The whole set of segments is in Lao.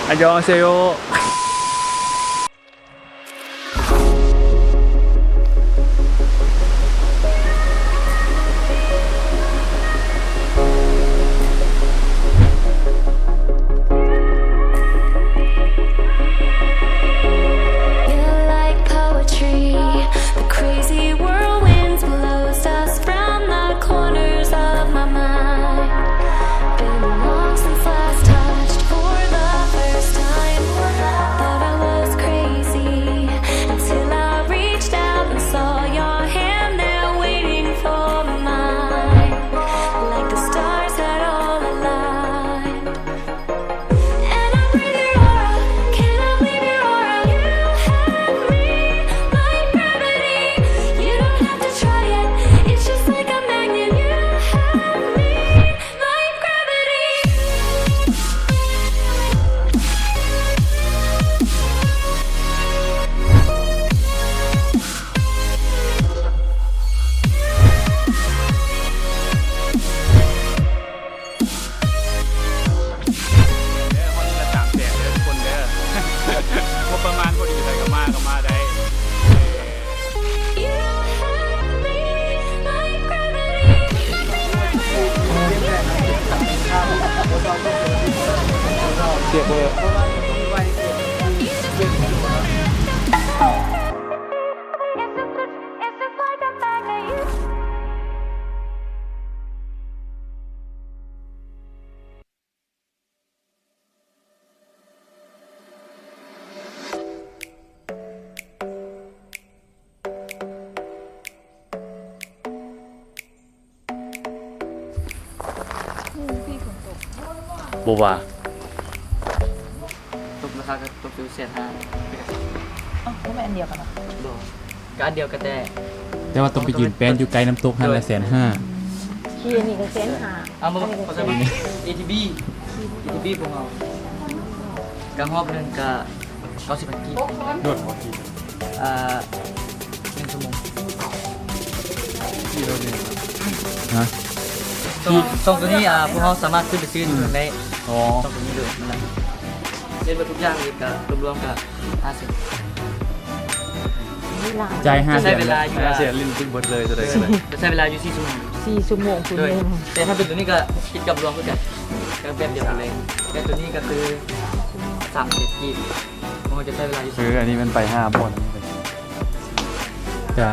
안녕하세요. You're like poetry, the crazy whirlwinds blows dust from the corners of my mind. Been long since last touched for the first time. Thought I was crazy until I reached out and saw your hand there waiting for mine. Like the stars had all aligned. And I breathe your aura, cannot leave your aura. You have me like gravity. You don't have to try it, it's just like a magnet. You have me like gravity. ເດີ ຮອດເດືອນສາມແສນເດີທຸກຄົນເດີ ງົບປະມານພໍດີ ໃຜກໍມາກໍມາໄດ້. ເສຍເບີ. ບໍ່ວ່າ ຕົກລາຄາກໍຕົກຢູ່ແສນຫ້າ. ເອົ້າ ບໍ່ແມ່ນອັນດຽວກັນຫວາ? ບໍ່ ກໍອັນດຽວກັນແຕ່ ແຕ່ວ່າຕ້ອງໄປຢືນແປ້ນຢູ່ໃກ້ນ້ຳຕົກຫັ້ນລະແສນຫ້າ. ທີ່ອັນນີ້ກໍແສນຫ້າ. ເອົາມາ ອັນນີ້ກໍແສນຫ້າ. ເອທີບີ ເອທີບີພວກເຮົາ ກະຮອບໜຶ່ງກະເກົ້າສິບພັນກີບ. ໂດດບໍ່ກີບ? ອ່າ ໜຶ່ງຊົ່ວໂມງ. ຮະ? ສອງ ສອງໂຕນີ້ ອ່າ ພວກເຮົາສາມາດຂຶ້ນໄປຊື້ຢູ່ເທິງໄດ້. ອໍ ສອງໂຕນີ້ໂດຍ ມັນນະ ເຮັດເບິດທຸກຢ່າງອີກ ກະລວມໆກະຫ້າແສນ. ຈ່າຍຫ້າແສນ ໃຊ້ເວລາຢູ່ ຫ້າແສນ ຫຼິ້ນເບິດເລີຍ ເທົ່າໃດກໍໄດ້. ໃຊ້ເວລາຢູ່ສີ່ຊົ່ວໂມງ. ສີ່ຊົ່ວໂມງພຸ້ນ. ໂດຍ ແຕ່ຖ້າເປັນໂຕນີ້ກໍຄິດກັບລວມຄືກັນ ກໍແບບດຽວກັນເລີຍ. ແຕ່ໂຕນີ້ກໍຄືສາມສິບກີບ. ມັນຈະໃຊ້ເວລາຢູ່ ເອີ ອັນນີ້ມັນໄປຫ້າບ່ອນ. ຈະ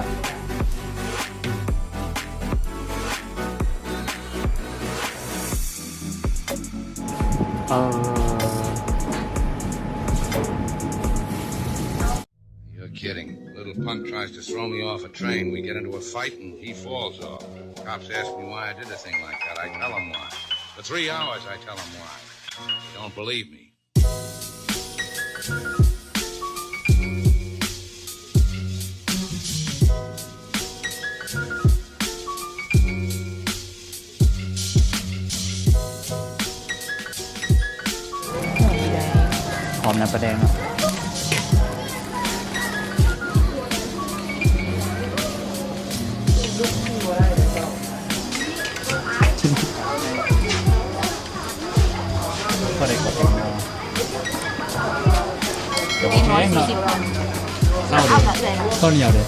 ເອີ You're kidding. Little punk tries to throw me off a train. We get into a fight and he falls off. Cops ask me why I did a thing like that. I tell 'em why. For three hours I tell 'em why. They don't believe me. ຫອມນ້ຳປາແດກເນາະ. ເທົ່າໃດກໍເຕັມເນາະ. ກໍບໍ່ແພງເນາະ. ເຂົ້າເດ້ ເຂົ້າໜຽວເດ້.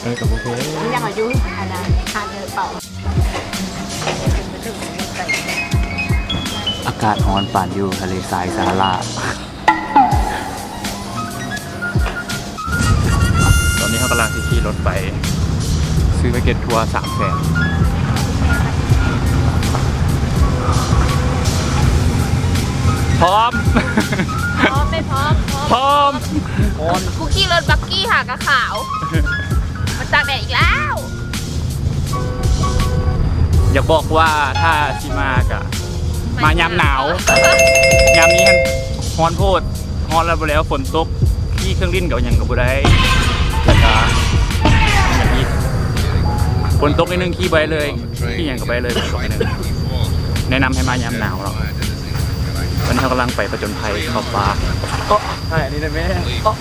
ເອີ ກໍບໍ່ແພງ. ຍັງວ່າຢູ່ອັນນັ້ນ ຫາເດີເປົ່າ. ອາກາດຮ້ອນປານຢູ່ທະເລຊາຍຊາຮາລາ. ຕອນນີ້ເຮົາກຳລັງຊິຂີ່ລົດໄປຊື້ແພັກເກັດທົວສາມແສນ. ພ້ອມ ພ້ອມ ໄປພ້ອມ ພ້ອມ ພ້ອມ. ກູຂີ່ລົດບັກກີ້ຫາກະຂາວ ມັນຕາກແດດອີກແລ້ວ. ຢາກບອກວ່າຖ້າຊິມາກະມາຍາມໜາວ. ຍາມນີ້ຫັ້ນຮ້ອນໂພດ. ຮອດແລ້ວບໍ່ແລ້ວ ຝົນຕົກ ຂີ່ເຄື່ອງຫຼິ້ນກັບຫຍັງກໍບໍ່ໄດ້. ແລ້ວກໍ ອີກ ຝົນຕົກໜ້ອຍໜຶ່ງ ຂີ່ບໍ່ໄດ້ເລີຍ ຂີ່ຫຍັງກໍບໍ່ໄດ້ເລີຍ ຝົນຕົກໜ້ອຍໜຶ່ງ. ແນະນຳໃຫ້ມາຍາມໜາວເນາະ. ຕອນນີ້ເຮົາກຳລັງໄປຜະຈົນໄພເຂົ້າປ່າ. ເອາະ ຖ່າຍອັນນີ້ໄດ້ແມ່. ເອາະ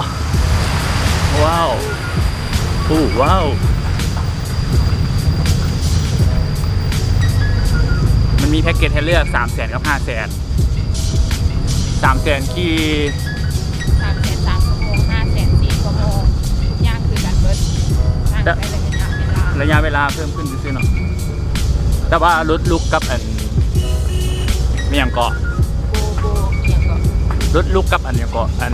ວ້າວ ໂອ້ ວ້າວ. ມັນມີແພັກເກັດໃຫ້ເລືອກ ສາມແສນກັບຫ້າແສນ. ສາມແສນຂີ່ ສາມແສນສາມຊົ່ວໂມງ ຫ້າແສນສີ່ຊົ່ວໂມງ ທຸກຢ່າງຄືກັນເບິດ ຕ່າງແຕ່ໄລຍະເວລາ ໄລຍະເວລາເພີ່ມຂຶ້ນຊື່ໆເນາະ. ແຕ່ວ່າລົດລຸກກັບອັນ ມີຫຍັງເກາະ ໂບ ໂບ ອີ່ຫຍັງເກາະ ລົດລຸກກັບອັນຫຍັງເກາະ ອັນ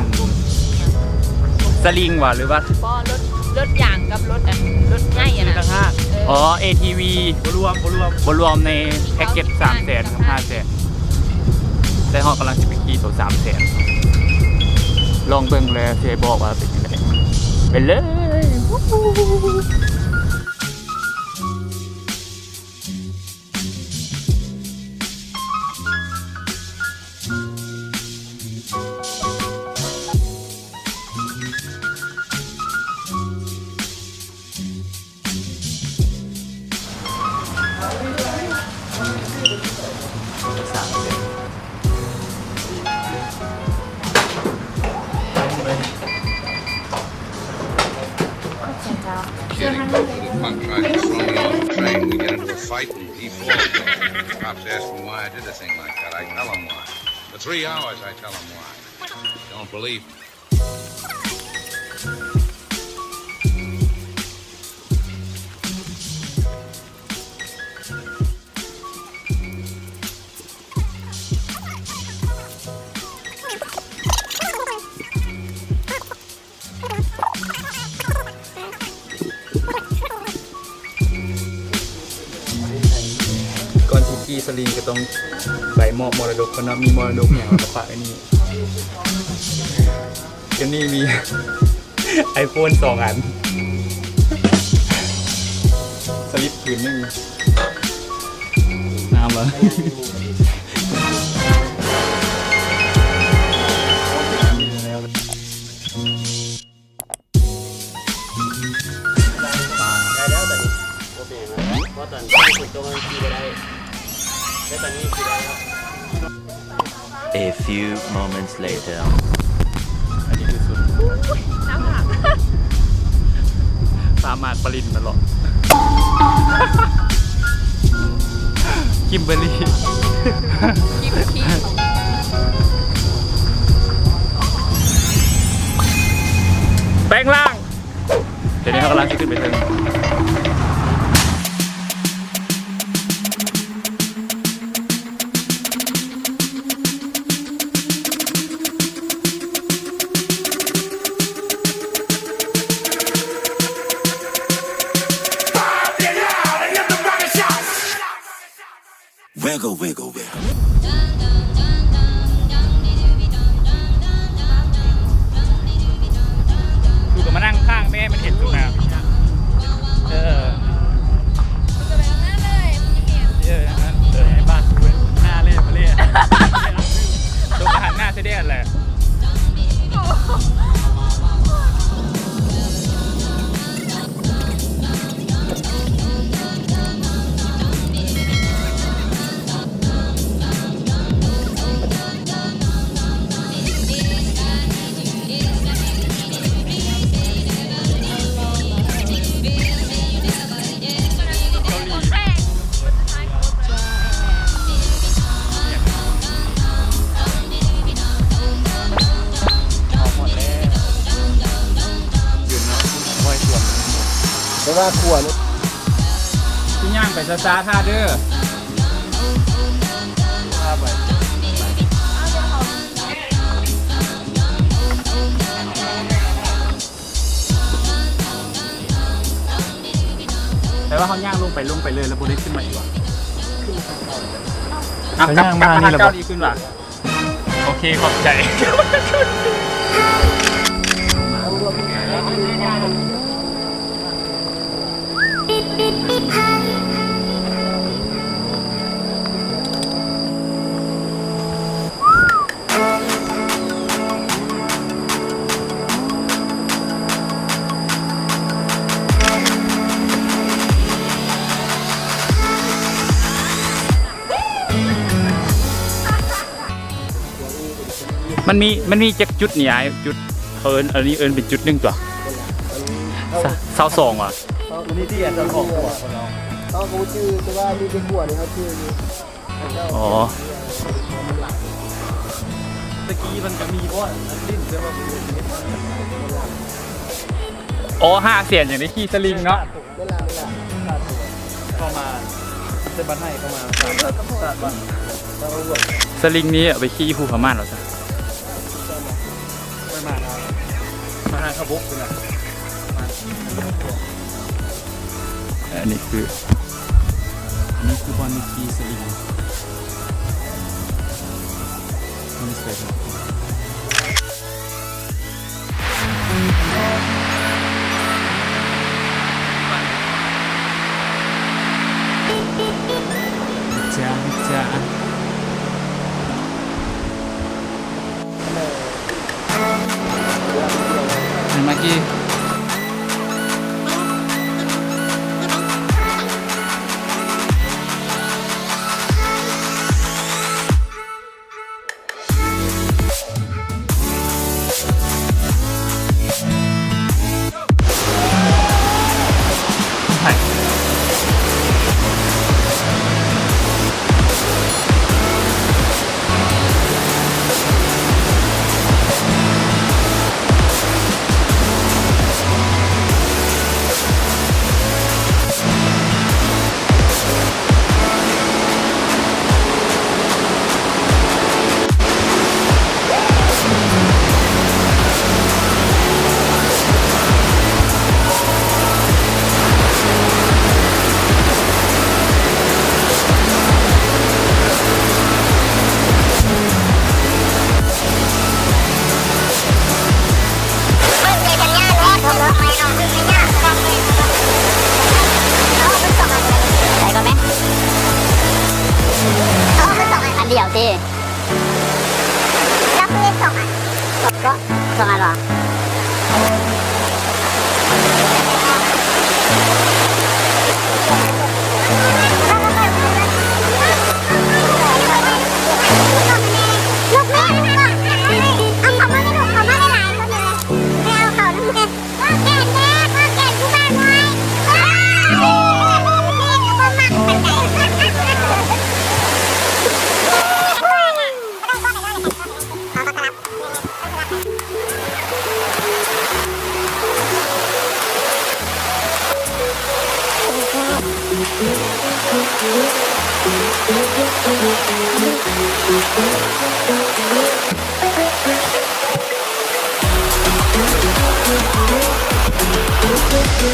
ສະລິງຫວາ ຫຼືວ່າ ບໍ່ ລົດ ລົດຢາງກັບລົດອັນ ລົດໃຫຍ່ຫັ້ນນະ ຕ່າງຫາກ ເອີ ອໍ ເອທີວີ ບໍ່ລວມ ບໍ່ລວມ ບໍ່ລວມໃນແພັກເກັດສາມແສນກັບຫ້າແສນ. ແຕ່ເຮົາກຳລັງຊິໄປຂີ່ໂຕສາມແສນ ລອງເບິ່ງແລ້ວຊິບອກວ່າເປັນຈັ່ງໃດ ໄປເລີຍ. Kidding. The punk tries to throw me off the train. We get into a fight and he falls. Cops ask me why I did a thing like that. I tell 'em why. For three hours I tell 'em why. Don't believe me. ກ່ອນຊິຂີ່ສະລິງກໍຕ້ອງໄປມອບມໍລະດົກກ່ອນເນາະ ມີມໍລະດົກຫຍັງກໍປະໄວ້ນີ້. ເຈົ້ານີ້ມີໄອໂຟນສອງອັນ ສະລິບຜືນໜຶ່ງ ງາມບໍ່? A few moments later. ອັນນີ້ຄືສຸດ ສາມາດປະລິນມາເລາະ ຄິມເບີລີ ແປງຮ່າງ. ດຽວນີ້ເຮົາກຳລັງຊິຂຶ້ນໄປເທິງ. Wiggle, wiggle, wiggle. ສູກໍມານັ່ງຂ້າງແມ່ມັນເຫັນສູນະ ເອີ ເອີ ນັ້ນ ເອີ ໃຫ້ບ້ານກູເລີຍ ໜ້າເລຍ ມາເລຍ ຕົກມາຫັນໜ້າໃສ່ແດດແຫຼະ.ແຕ່ວ່າຂົວນີ້ ຊິຍ່າງໄປຊ້າໆ ຖ້າເດີ ແປວ່າເຮົາຍ່າງລົງໄປ ລົງໄປເລີຍ ແລ້ວບໍ່ໄດ້ຂຶ້ນມາອີກຫວາ? ເຂົາຍ່າງມານີ້ແລ້ວບໍ່? ເຈົ້າດີຂຶ້ນຫວາ? ໂອເຄ ຂອບໃຈ. ມັນມີ ມັນມີຈັກຈຸດນີ້ອ້າຍ? ຈຸດ ເຂົາເອີ້ນ ອັນນີ້ເອີ້ນເປັນຈຸດໜຶ່ງຕົວະ? ຊາວສອງຫວາ? ເຮົາກໍບໍ່ຈື່ ແຕ່ວ່າມີແຕ່ຂົວນີ້ເຮົາຈື່ຢູ່. ອໍ. ຕະກີ້ມັນກະມີບໍ່ ອັນຫຼິ້ນ ແຕ່ວ່າບໍ່ໄດ້ເຮັດ. ອໍ ຫ້າແສນ ຫຍັງໄດ້ຂີ່ສະລິງເນາະ. ເວລາ ເວລາ ປະມານ ເປັນບັນໄດປະມານສາມ ສາມວັນ. ສະລິງນີ້ເອົາໄປຂີ່ພູຜາມ່ານເອົາຊະ. ປະມານ ມາຫາຂະບົກພຸ້ນນະ. ອັນນີ້ຄື ອັນນີ້ຄືບ່ອນຂີ່ສະລິງ. ໄປກ່ອນແມ່. ອັນດຽວຕິ. ເຈົ້າຄືເຮັດສອງອັນ ເກາະສອງອັນຫວາ? ລູກແມ່ ເອົາເຂົ້າມາແມ່ ເອົາເຂົ້າມາຫຼາຍໆ ເອົາເຂົ້ານຳແມ່.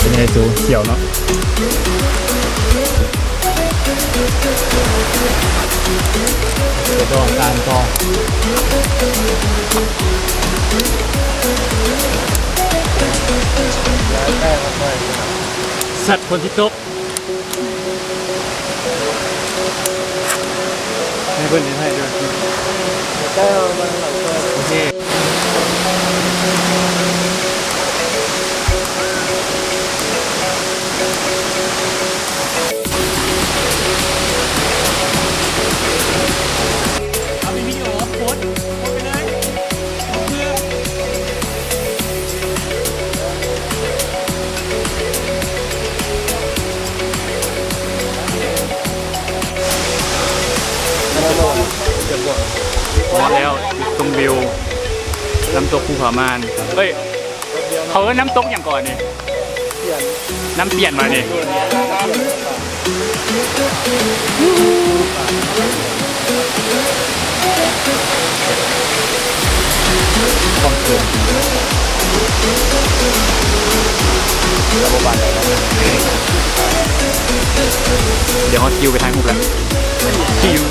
ເປັນໄງໂຕ ສຽວເນາະ. ດອກການຕໍ່ ສັດຝົນຊິຕົກ. ໃຫ້ເພິ່ນເຮັດໃຫ້ເດີ. ໂອເຄ. ເອົາເປັນວິດີໂອ ໂພສ ໂພສໄປເລີຍ. ຮອດແລ້ວ ຈຸດຊົມວິວນ້ຳຕົກພູຜາມ່ານ. ເອີຍ ເຂົາເອີ້ນນ້ຳຕົກຫຍັງກ່ອນນີ້? ນ້ຳປ່ຽນຫວານີ້? ຄວາມສູງ ລະບົບບາດແຜ. ດຽວເຮົາຊິໄປຖ່າຍຮູບແລ້ວ. See you.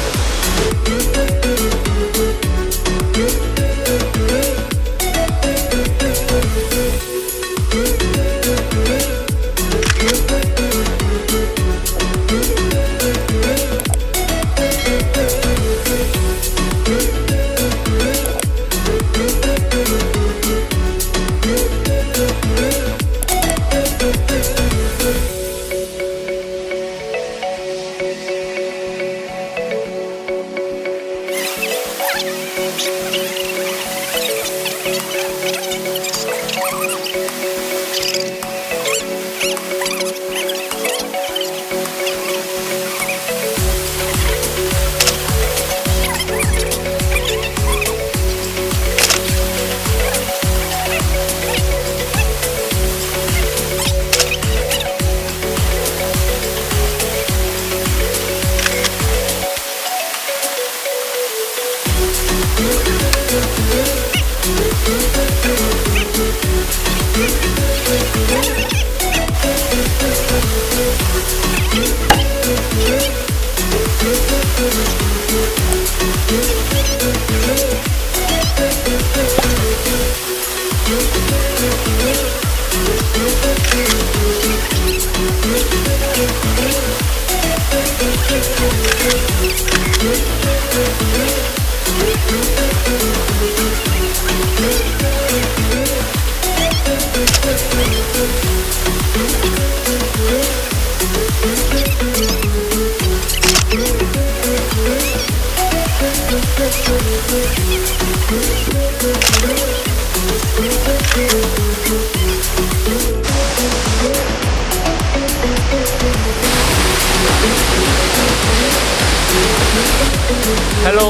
Hello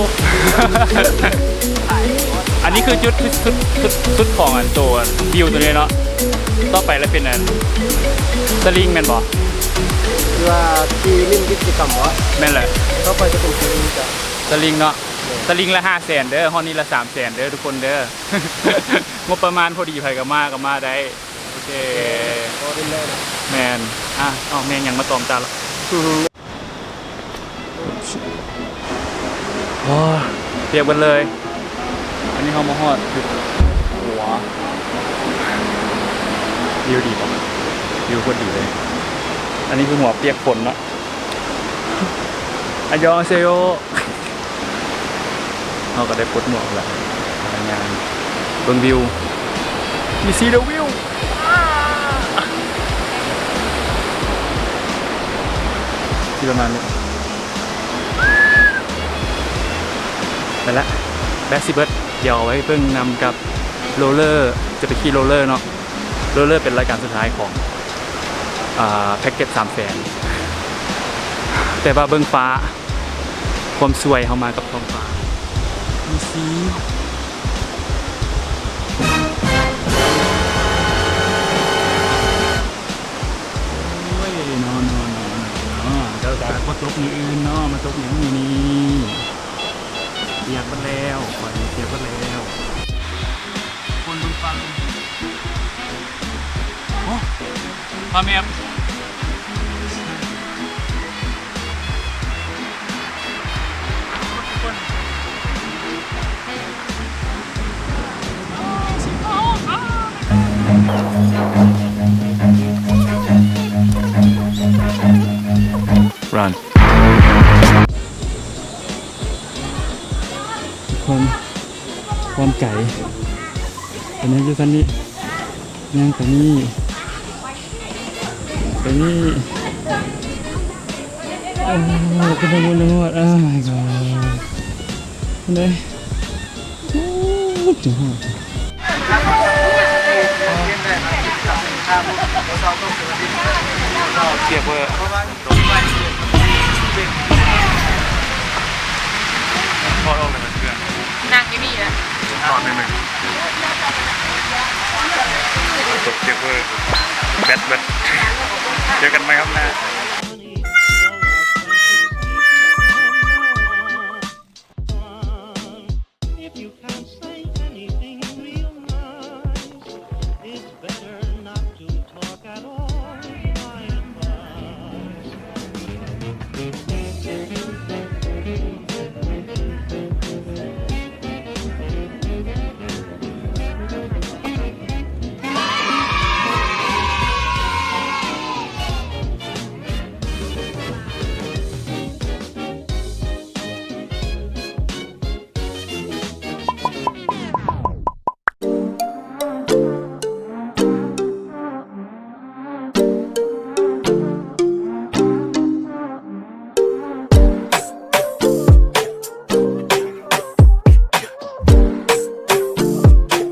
ອັນນີ້ຄືຈຸດສຸດ ສຸດ ສຸດຂອງອັນໂຕ ວິວໂຕນີ້ເນາະ. ຕໍ່ໄປລະເປັນອັນສະລິງແມ່ນບໍ່? ທີ່ວ່າຂີ່ຫຼິ້ນກິດຈະກຳບໍ່? ແມ່ນແຫຼະ. ຕໍ່ໄປຈະເປັນສະລິງຈ້ະ. ສະລິງເນາະ. ແມ່ນ. ສະລິງລະຫ້າແສນເດີ ຮອດນີ້ລະສາມແສນເດີທຸກຄົນເດີ. ງົບປະມານພໍດີ ໃຜກະມາກະມາໄດ້. ໂອເຄ ພໍຫຼິ້ນໄດ້ນະ. ແມ່ນ. ອ່ະ ເອົາແມ່ນຫຍັງມາຕອມຕາລະ. ໂອ້ ປຽກເບິດເລີຍ. ອັນນີ້ເຮົາມາຮອດຈຸດຫົວ ວິວດີບໍ່? ວິວໂຄດດີເລີຍ. ອັນນີ້ຄືຫົວປຽກຝົນເນາະ. ອາຍອງເຊໂຍ. ເຮົາກະໄດ້ປົດໝວກແລ້ວ ມາຍ່າງເບິ່ງວິວ. We see the view. ຊິປະມານນີ້. ໄປລະ ແບັດຊິເບິດ. ດຽວໄວ້ເບິ່ງນຳກັບໂຣເລີ ຈະໄປຂີ່ໂຣເລີເນາະ. ໂຣເລີເປັນລາຍການສຸດທ້າຍຂອງ ອ່າ ແພັກເກັດສາມແສນ. ແຕ່ວ່າເບິ່ງຟ້າ ຄວາມສວຍເຮົາມາກັບທ້ອງຟ້າ. ມີສີ ໂອ້ຍ ນອນ ນອນ ນອນ ນອນ ນອນ. ເຈົ້າກະບໍ່ຕົກມື້ອື່ນເນາະ ມາຕົກຫຍັງມື້ນີ້? ປຽກເບິດແລ້ວ ຂ້ອຍນີ້ປຽກເບິດແລ້ວ. ຄົນເບິ່ງຟ້າລົງ ໂອ້ ຟ້າແມບ. Run. ທຸກຄົນ ຄວາມໄກ ເປັນຫຍັງຢູ່ຊັ້ນນີ້? ຍ່າງໄປນີ້ ໄປນີ້ ໂອ້ ຂຶ້ນທາງບົນ ທາງຮອດ ໂອ້ ມາຍກອດ ເດ້ ໂອ້ ຈະຮອດ ປຽກເວີ. ຖອດອອກເລີຍເພື່ອນ ນັ່ງຢູ່ນີ້ແຫຼະ ຖອດໜຶ່ງ ຕົກເຈັບເວີ ແບັດເບິດ ເຈີກັນໃໝ່ຮອບໜ້າ.